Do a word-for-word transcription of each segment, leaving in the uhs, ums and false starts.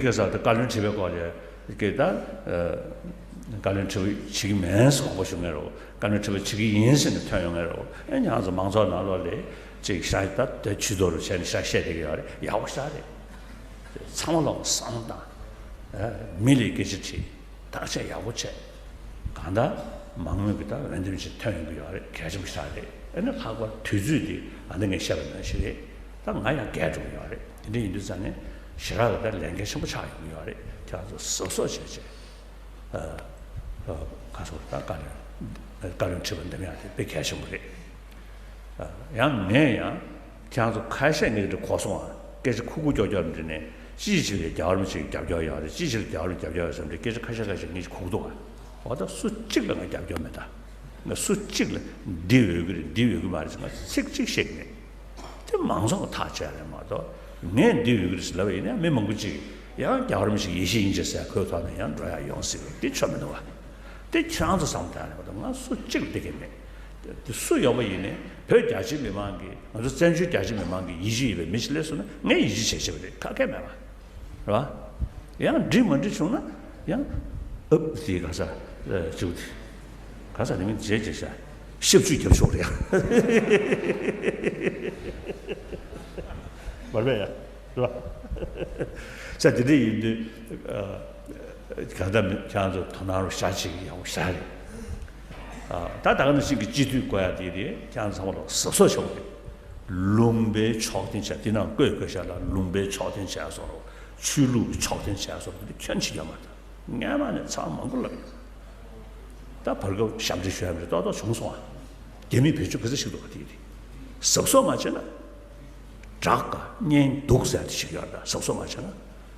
སྐད་ས་དེ་བཀའ་བློན་ཁྲི་པའི་སྐོར་ལས་ཀྱི་ད་བཀའ་བློན་ཁྲི་པ་བྱེད་ཀྱི་མིན་ཟེར་དགོངས་པ་ཞུ་མཁན་རེད། བཀའ་བློན་ཁྲི་པ་བྱེད་ཀྱི་ཡིན་ཟེར་ནས་ཐོན་ཡོང་མཁན་རེད། ཨེ་ཉང་ཚོ་མང་ཚོགས་ནང་ལོགས་ལས་ཅིག་ཤ་ད་དེ་ཇུས་གཏོགས་རུ་བྱས་ནས་ཤ་བཤད་བསྡད་ཀྱི་ཡོད་རེད། ཡག་པོ་ཞེ་དྲག་རེད། ཚང་མ་ལོག་བསམ་བློ་བཏང་། ཨ། མི་ལ་སྐད་ཆ་དྲིས། བརྟག་དཔྱད་ཡག་པོ་བྱས། གང་ལྟར་མང་མོས་ཀྱི་ད་འོས་འདེམས་ཅིག་ཐོན་ཡོང་གི་ཡོད་རེད། གལ་ཆེན་པོ་ཞེ་དྲག་རེད། ཨ་ནི་ལྷག་པར་དུས་ཚོད་འདི་ཨ་ནི་ངས་བཤད་པ་ནང་བཞིན་རེད། ད་ང་ཡང་རྒས་འགྲོ་གི་ཡོད་རེད། དེ་འདྲ་ཡིན་དུས་ཙང་ནས་ཞེ་དྲག་གི་ད་ལས་འགན་ཆེན་པོ་ཆགས་ཡོང་གི་ཡོད་རེད། ཁྱེད་རང་ཚོ་གཟབ་གཟབ་བྱས་བྱས། ཨ། ཨ། ག་སོགས་ད་བཀའ་བློན་བཀའ་བློན་ཁྲི་པ་འདེམས་ཡག་དེ་དཔེ་གལ་ཆེན་པོ་རེད། ཡང་ངས་ཡང་ཁྱེད་རང་ཚོ་ཁ་ཤས་ངས་འདི་གོ་སོང་ཨ། སྐད་ཆ་ཁུག་ཁུག་ཀྱོག་ཀྱོག་འདྲི་ནས་ཅིའི་ཕྱིར་རྒྱལ་བ་རིན་པོ་ཆེ་གི་རྒྱབ་སྐྱོར་ཡོད་རེད། ཅིའི་ཕྱིར་རྒྱལ་བ་རིན་པོ་ཆེ་རྒྱབ་སྐྱོར་ཡོད་བསམ་འདྲི་སྐད་ཆ་ཁ་ཤས་ཁ་ཤས་ངས་ཁུག་འདུག་ཨ། འོ་ད་སུ་གཅིག་ལ་ང་རྒྱབ་སྐྱོར་མེད་ད། ང་སུ་གཅིག་ལ་འདི་འོས་ཀྱི་རེད་འདི་འོས་ཀྱི་མ་རེད་ཟེར་ང་ཚིག་གཅིག་བཤད་ཀྱི་མེད། དེ་མང་ཚོགས་ཀྱི་ཐག་བཅད་རེད་མ་གཏོགས་ངས་འདི་འོས་ཀྱི་རེད་ཟེར་ལབ་པ་ཡིན་ན་མི་མང་པོ་ཅིག་ཡང་རྒྱལ་བ་རིན་པོ་ཆེ་ཡེ་ཤེས་དབྱིངས་ཅན་ཟེར་ཁོའི་ཐོག་ནས་ཡང་འགྲོ་ཡག་ཡོང་སྲིད་པ་འདི་ཆོ་མི་འདུག་བ། དེ་ཁྱེད་རང་ཚོ་བསམ་བཏང་ནས་བ་དང་ང་སུ་གཅིག་ལ་བསྡད་ཀྱི་མེད། དེ་སུ་ཡོང་བ་ཡིན་ནའི་བོད་རྒྱ་ཆེའི་མི་མང་གིས་ང་ཚོ་བཙན་བྱོལ་རྒྱ་ཆེའི་མི་མང་གིས་ཡིད་ཆེས་ཡོད་པའི་མི་ཞིག་སླེབས་སོང་ན་ངས་ཡིད་ཆེས་བྱེད་བྱེད་པ་རེད། ཁག་ཁག་མེད་པ་རེད་བ། ཡང་འགྲིག་མ་འགྲིག་བྱུང་ན་ཡང་ཨབ་དེ་ག་ས་ཨ་བཅུག་དེ་ག་ས་དེ་མིན་བྱས་བྱས་ཤ་ཤབ་ཆུ་རྒྱབ་ཆོག་རེད་ཡ། མར་པས་ཡ། རེད་བ། ས་དེ་འདྲ་ཡིན་དུས་ཨ། གང་ལྟར་མི་ཁྱེད་རང་ཚོ་དོ་སྣང་རོགས་ཞེ་ཅིག་ཡག་པོ་ཞེ་དྲག་རེད། ཨ། ད་ད་ག་ནང་བཞིན་གྱི་སྤྱི་འཐུས་དགོས་ཡ་དེ་རེད། ཁྱེད་རང་ཚང་མ་ལ་གཟབ་གཟབ་བྱེད་དགོས་རེད། ལུང་པའི་ཕྱོགས་འཐེན་བྱས་དེ་ནང་བཀོད་དགོས་ཤ་ལ་ལུང་པའི་ཕྱོགས་འཐེན་བྱས་སོང་རོགས། ཆོས་ལུགས་ཕྱོགས་འཐེན་བྱས་སོང་རོགས། དེ་ཁྱོན་ཆེ་ཡོད་མ་རེད། སྔན་མ་ནས་ཚང་མ་མང་པོ་ལབ་ཡོད། ད་བར་སྐབས་ཞབས་འདྲེན་ཞུ་ཡ་མི་རེད་ཏོག་ཏོག་བྱུང་སོང་ཨ། རྒྱ་མིས་བེད་སྤྱོད་ག་ཚོད་བྱེད་ཀྱི་འདུག་ག་དེ་ཡིན་དེ། གཟབ་གཟབ་མ་བྱས་ན། དྲག་ག་གཉེན་སྡུག་ཟེར་དེ་ཞིག་ཡོད་རེད། ད་གཟབ་གཟབ་མ་བྱས་ན་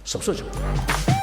གཟབ་གཟབ་བྱེད་དགོས།